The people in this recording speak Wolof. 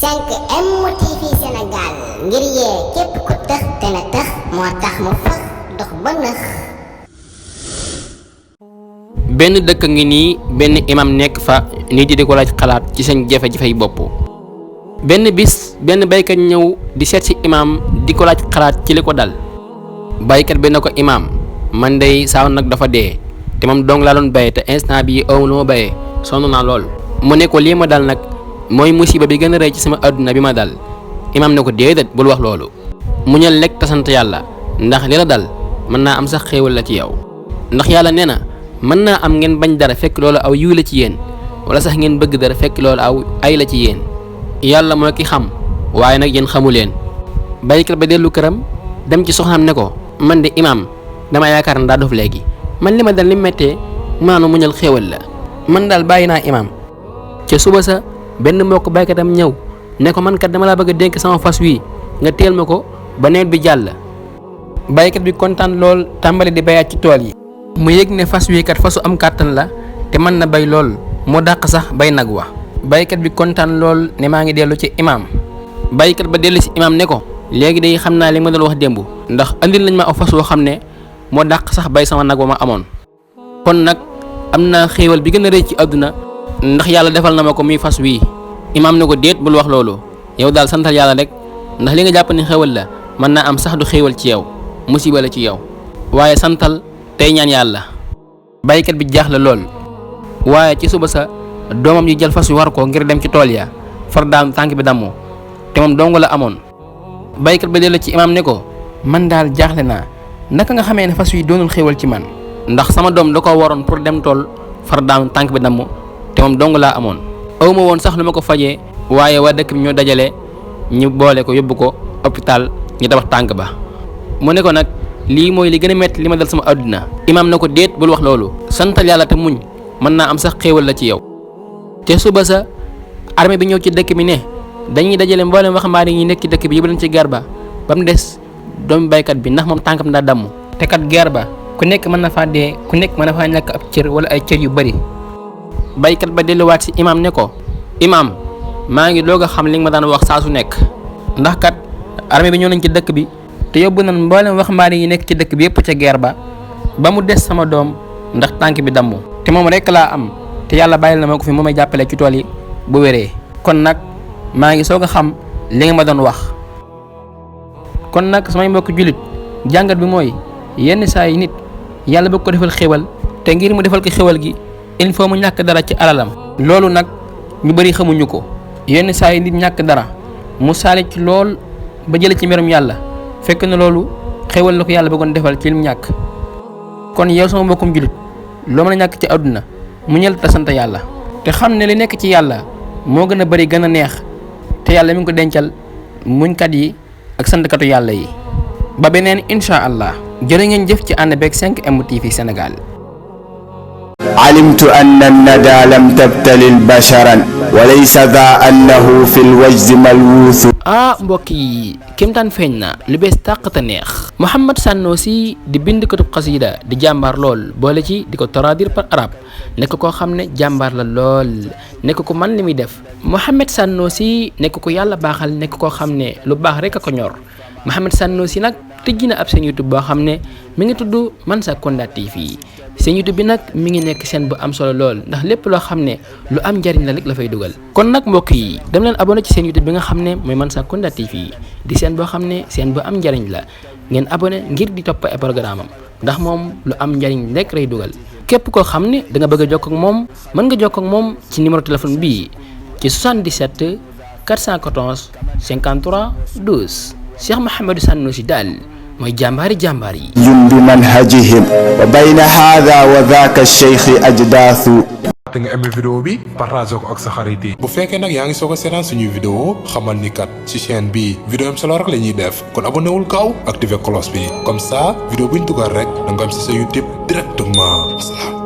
5M TV Sénégal ngir yee képp ku tëx te na tëx moo tax mu fëx dox ba nëx. benn dëkk ngi nii benn imam nekk fa nit di ko laaj xalaat ci seen jafe-jafey bopp. benn bis benn baykat ñëw di seet si imam di ko laaj xalaat ci li ko dal. baykat bi na ko imam man dey saaw nag dafa dee te moom dong laa doon béye te instant bii aw lu ma béyee sonn naa lool. mu ne ko lii ma dal nag mooy musiba bi gën a rëy ci sama adduna bi ma dal. imam ne ko déedéet bul wax loolu. muñal lekk te sant yàlla ndax li la dal mën naa am sax xéewal la ci yow. ndax yàlla nee na mën naa am ngeen bañ dara fekk loolu aw yiw la ci yéen wala sax ngeen bëgg dara fekk loolu aw ay la ci yéen. yàlla mooy ki xam waaye nag yéen xamu leen. baykat ba dellu këram dem ci soxnaam ne ko man de imam dama yaakaar ne daa dof léegi man li ma dal li méttee maanu muñal xéewal la man daal bàyyi naa imam. ca suba sa benn mbokk baykatam ñëw ne ko man kat dama laa bëgg a dénk sama fas wi nga teel ma ko ba nawet bi jàll. baykat bi kontaan lool tàmbali di bayaat ci tool yi. mu yëg ne fas wi kat fasu am kàttan la te mën na bay lool moo dàq sax bay nag wa. baykat bi kontaan lool ne maa ngi dellu ci imam. baykat ba dellu ci imam ne ko léegi day xam naa li ma doon wax démb ndax andil nañ ma aw fas woo xam ne moo dàq sax bay sama nag wa ma amoon. kon nag am naa xéewal bi gën a rëy ci àdduna ndax yàlla defal na ma ko muy fas wii. imam ne ko déet bul wax loolu yow daal santal yàlla rek ndax li nga jàpp ni xéewal la mën naa am sax du xéewal ci yow musiba la ci yow waaye santal tey ñaan yàlla. baykat bi jaaxle lool waaye ci suba sa doomam ji jël fas wi war ko ngir dem ci tool ya far daanu tànk bi dammu te moom dong la amoon. baykat ba dellu ci imam ne ko man daal jaaxle naa naka nga xamee ne fas wi doonul xéewal ci man ndax sama doom da ko waroon pour dem tool far daanu tànk bi dammu te moom dong laa amoon. awma woon sax lu ma ko fajee waaye waa dëkk bi ñoo dajale ñu boole ko yóbbu ko hôpital ñu tabax tànk ba. mu ne ko nag lii mooy li gën a metti li ma dal sama àdduna. imam na ko déet bul wax loolu santal yàlla te muñ mën naa am sax xéewal la ci yow. te suba sa armée bi ñëw ci dëkk bi ne dañuy dajale mboolem waxambaane yi nekk ci dëkk bi yëpp leen ci guerre ba mu des doomu baykat bi ndax moom tànkam daa damm. te kat guerre ba ku nekk mën na faa dee ku nekk mën na faa ñàkk ab cër wala ay cër yu bari. baykat ba delluwaat ci imam ne ko imam maa ngi doog a xam li nga ma daan wax saa su nekk ndax kat armée bi ñëw nañ ci dëkk bi te yóbbu nañ mboolem waxambaane yi nekk ci dëkk bi yëpp ca guerre ba mu des sama doom ndax tànk bi damm te moom rek laa am te yàlla bàyyil na ma ko fi moo may jàppale ci tool yi bu wéree. kon nag maa ngi soog a xam li nga ma doon wax. kon nag samay mbokk jullit jàngat bi mooy yenn saa yi nit yàlla bëgg ko defal xéwal te ngir mu defal ko xéwal gi il faut mu ñàkk dara ci alalam. loolu nag ñu bari xamuñu ko. yenn saa yi nit ñàkk dara mu saali ci lool ba jële ci mbirum yàlla fekk na loolu xéwal la ko yàlla bëggoon defal ci lim ñàkk. kon yow sama mbokkum jullit loo mën a ñàkk ci àdduna mu ñël te sant yàlla te xam ne li nekk ci yàlla moo gën a bari gën a neex te yàlla mi ngi ko dencal muñkat yi ak santkatu yàlla yi. ba beneen incha allah jërë ngeen jëf ci ànd beeg 5M TV Sénégal. علمت أن الندى لم تبتلل بشرا وليس ذا أنه في الوجد ملوث. mbokk yi kéemtaan feeñ na lu bees tàq te neex. Mouhamed Sanusi di bind ko xasida di jàmbaar lool boole ci di ko traduire par arabe nekk koo xam ne jàmbaar la lool nekk ko man li muy def. Mouhamed Sanusi nekk ko yàlla baaxal nekk koo xam ne lu baax rek a ko ñor. Mouhamed Sanusi nag tëjji na ab seen YouTube boo xam ne mi ngi tudd Mansacounda TV. seen YouTube bi nag mi ngi nekk seen bu am solo lool ndax lépp loo xam ne lu am njariñ la rek la fay dugal. kon nag mbokk yi dem leen abonné ci seen YouTube bi nga xam ne mooy Mansacounda TV di seen boo xam ne seen bu am njariñ la ngeen abonné ngir di topp ay programme am ndax moom lu am njariñ rek lay dugal. képp koo xam ne da nga bëgg a jokkoo ak moom mën nga jokkoo ak moom ci numéro téléphone bii ci 77 414 53 12 Cheikh Mouhamadou Sanusi daal mooy jàmbaari jàmbaar yi. بمنهجهم وبين هذا وذاك الشيخ أجداث. te nga aimé vidéo bi partage ko ak sa xarit yi. bu fekkee nag yaa ngi soog a seetaan suñuy vidéo xamal ni kat ci chaîne bi vidéo am solo rek la ñuy def kon abonné wul gaaw activé cloche bi comme ça vidéo buñ dugal rek da nga am ci sa YouTube directement.